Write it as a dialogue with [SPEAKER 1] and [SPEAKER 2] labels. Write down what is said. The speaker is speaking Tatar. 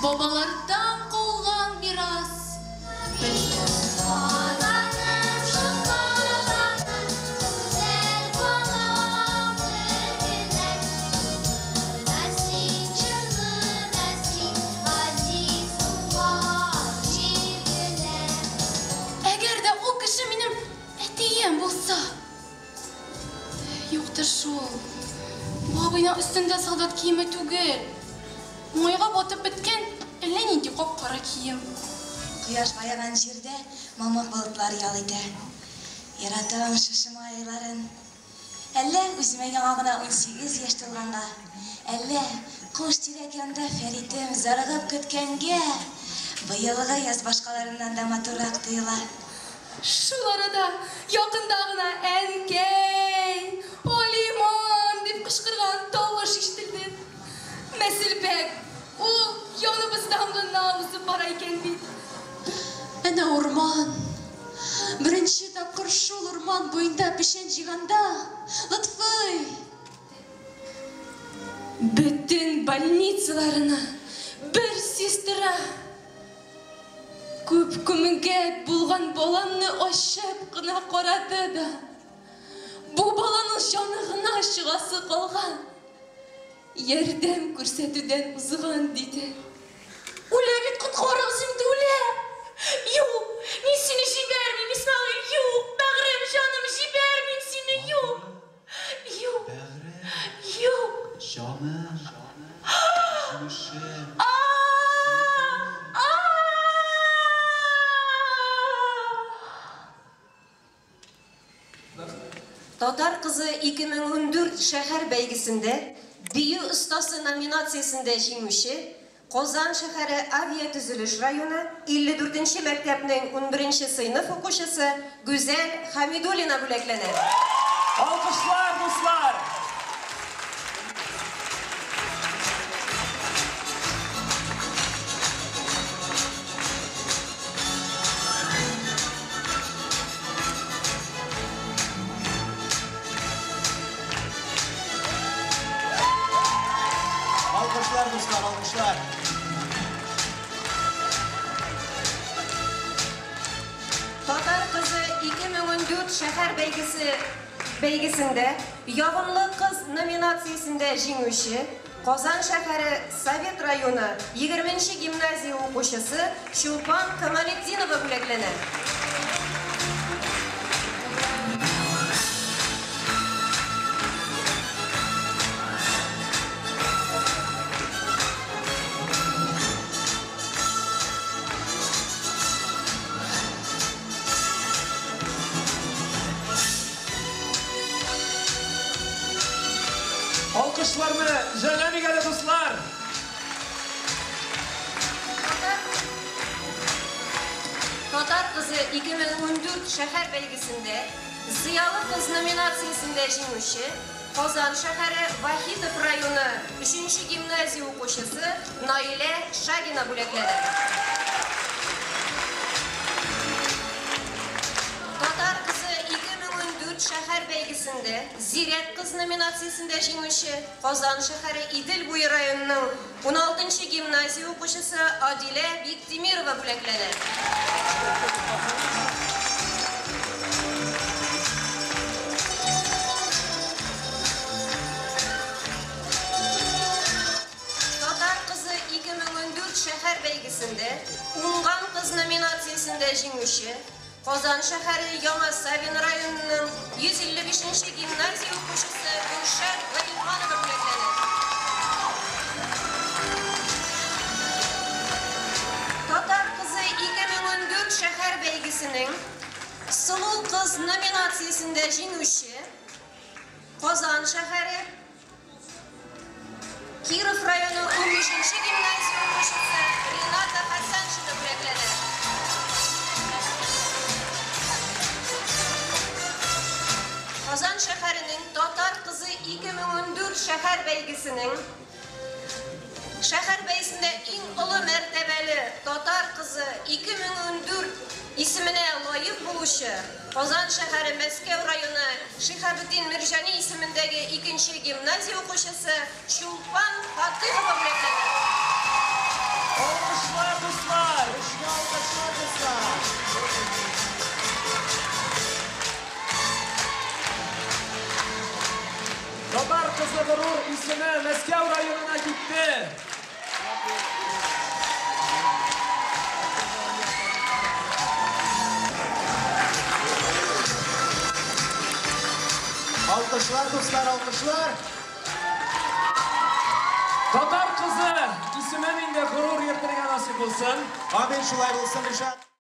[SPEAKER 1] Бабалардан калган мирас. Әгәр дә ул кеше минем әтием булса. Юктыр шул. Бу абыйның өстендә солдат киеме түгел. Майга батып беткән әллә нинди кап-кара кием.
[SPEAKER 2] Кояш баеган җирдә мамык болытлар ял итә. Яратам шушы май айларын. Әллә үземә яңа гына 18 яшь тулганга, әллә куш тирәк янында Фәритем зарыгып көткәнгә, быелгы яз башкаларыннан да матуррак тоела.
[SPEAKER 1] Шул арада якында гына Әнкәй! Алиман! дип кычкырган тавыш ишетелде. Мәселбәк, ул яныбыздан гына узып бара икән бит.
[SPEAKER 3] Әнә урман. Беренче тапкыр шул урман буенда печән җыйганда, Лотфый!
[SPEAKER 1] Бөтен больницаларына бер сестра күп күмегәк булган баламны ачып кына карады да, бу баланың җаны гына чыгасы калган, ярдәм күрсәтүдән узган, диде. Үлә бит, коткарыгыз инде, үлә! Юк, мин сине җибәрмим, Исмәгыйль, юк, бәгърем, җаным, җибәрмим сине, юк! Юк! Юк!
[SPEAKER 4] Җаным, җимешем.
[SPEAKER 5] Татар кызы 2014 шәһәр бәйгесендә Бию остасы номинациясендә җиңүче Казан шәһәре Авиатөзелеш районы 54 нче мәктәпнең унберенче сыйныф укучысы Гүзәл Хәмидуллина бүләкләнә.
[SPEAKER 6] Алкышлар, дуслар! Алкышлар, дуслар, алкышлар!
[SPEAKER 5] Татар кызы 2014 шәһәр бәйгесе бәйгесендә Ягымлы кыз номинациясендә җиңүче Казан шәһәре Совет районы 20 нче гимназия укучысы Чулпан Камалетдинова бүләкләнә.
[SPEAKER 6] Алкышларны жәлләмик әле, дуслар!
[SPEAKER 5] Татар кызы 2014 шәһәр бәйгесендә Зыялы кыз номинациясендә җиңүче Казан шәһәре Вахитов районы өченче гимназия укучысы Наилә Шагина бүләкләнә. Татар кызы 2014 шәһәр бәйгесендә Зирәк кыз номинациясендә җиңүче Казан шәһәре Идел буе районының уналтынчы гимназия укучысы Адилә Биктимирова бүләкләнә. Татар кызы 2014 шәһәр бәйгесендә Уңган кыз номинациясендә җиңүче Казан шәһәре Яңа Савин районының 155 нче гимназия укучысы Гөлшат Гыйльманова бүләкләнә. Татар кызы 2014 шәһәр бәйгесенең Сылу кыз номинациясендә җиңүче Казан шәһәре Киров районы унбишенче гимназия укучысы Рената Хәсәншина бүләкләнә. Казан шәһәренең Татар кызы 2014 шәһәр бәйгесенең Шәһәр бәйгесендә иң олы мәртәбәле Татар кызы 2014 исеменә лаек булучы Казан шәһәре Мәскәү районы Шиһабетдин Мирҗани исемендәге икенче гимназия укучысы Чулпан Фатыйхова бүләкләнә.
[SPEAKER 6] Алкышлар, дуслар!
[SPEAKER 4] Көчле алкышлар, дуслар!
[SPEAKER 6] Татар кызы горур исеме Мәскәү районына китте.
[SPEAKER 4] Алкышлар, дуслар, алкышлар!
[SPEAKER 6] Татар кызы исемен инде горур йөртергә насыйп булсын.
[SPEAKER 4] Амин, шулай булсын, Ришат.